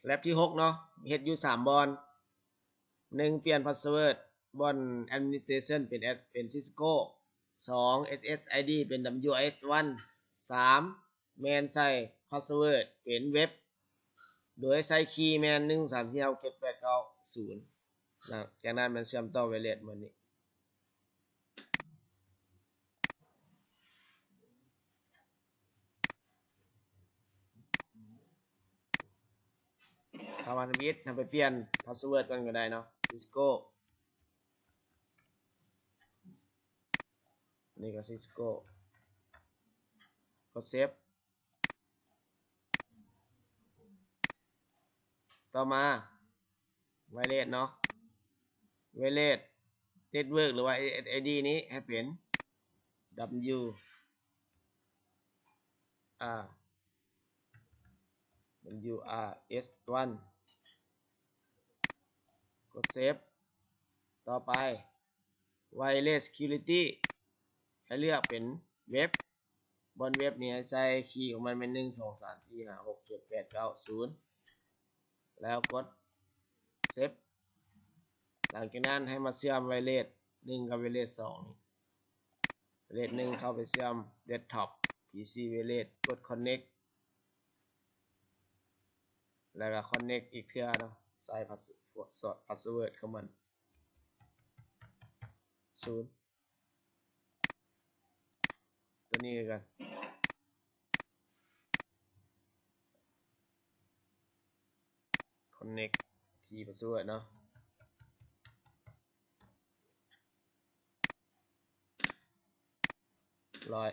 ແລັບທີຫົກເນາະ ເຮັດຢູ່ສາມບ່ອນ. ໜຶ່ງ ປ່ຽນພາສເວີດບ່ອນແອັດມິນສະເຕຣຊັນເປັນແອັດ ເປັນຊິສໂກ້. ສອງ ເອັສເອັສໄອດີ ເປັນດັບເບິນຢູໄອເອັສວັນ. ສາມ ແມ່ນໃສ່ພາສເວີດເປັນເວັບ ໂດຍໃສ່ຄີແມ່ນ ໜຶ່ງ ສອງ ສາມ ສີ່ ຫ້າ ຫົກ ເຈັດ ແປດ ເກົ້າ ສູນ. ນະ ຈາກນັ້ນແມ່ນເຊື່ອມຕໍ່ໄວເລັດໝົດນີ້. ຖ້າວ່າທຳອິດ ເຮົາໄປປ່ຽນພາສເວີດກ່ອນກໍໄດ້ເນາະ ຊິສໂກ້. ນີ້ກໍຊິສໂກ້ ກົດເຊບ. ຕໍ່ມາ ໄວເລັດເນາະ ໄວເລັດເນັດເວີກ ຫຼືວ່າເອັສເອັສໄອດີນີ້ໃຫ້ເປັນ ດັບເບິນຢູອາ ດັບເບິນຢູອາເອັສວັນ ກົດເຊບ. ຕໍ່ໄປ ໄວເລັດຊີຄິວຣິຕີ້ ໃຫ້ເລືອກເປັນເວັບ. ບ່ອນເວັບນີ້ໃຫ້ໃສ່ຄີຂອງມັນແມ່ນ ໜຶ່ງ ສອງ ສາມ ສີ່ ຫ້າ ຫົກ ເຈັດ ແປດ ເກົ້າ ສູນ ແລ້ວກົດເຊບ. ຫຼັງຈາກນັ້ນໃຫ້ມາເຊື່ອມໄວເລັດໜຶ່ງກັບໄວເລັດສອງນີ້. ໄວເລັດໜຶ່ງເຂົ້າໄປເຊື່ອມເດັສທັອບ ພີຊີໄວເລັດ ກົດຄອນເນັກ ແລ້ວກໍຄອນເນັກອີກເທື່ອເນາະ ໃສ່ພາສ ພາສເວີດຂອງມັນ ສູນ. ຕົວນີ້ຄືກັນ ຄອນເນັກຄີພາສເວີດເນາະ ຮ້ອຍ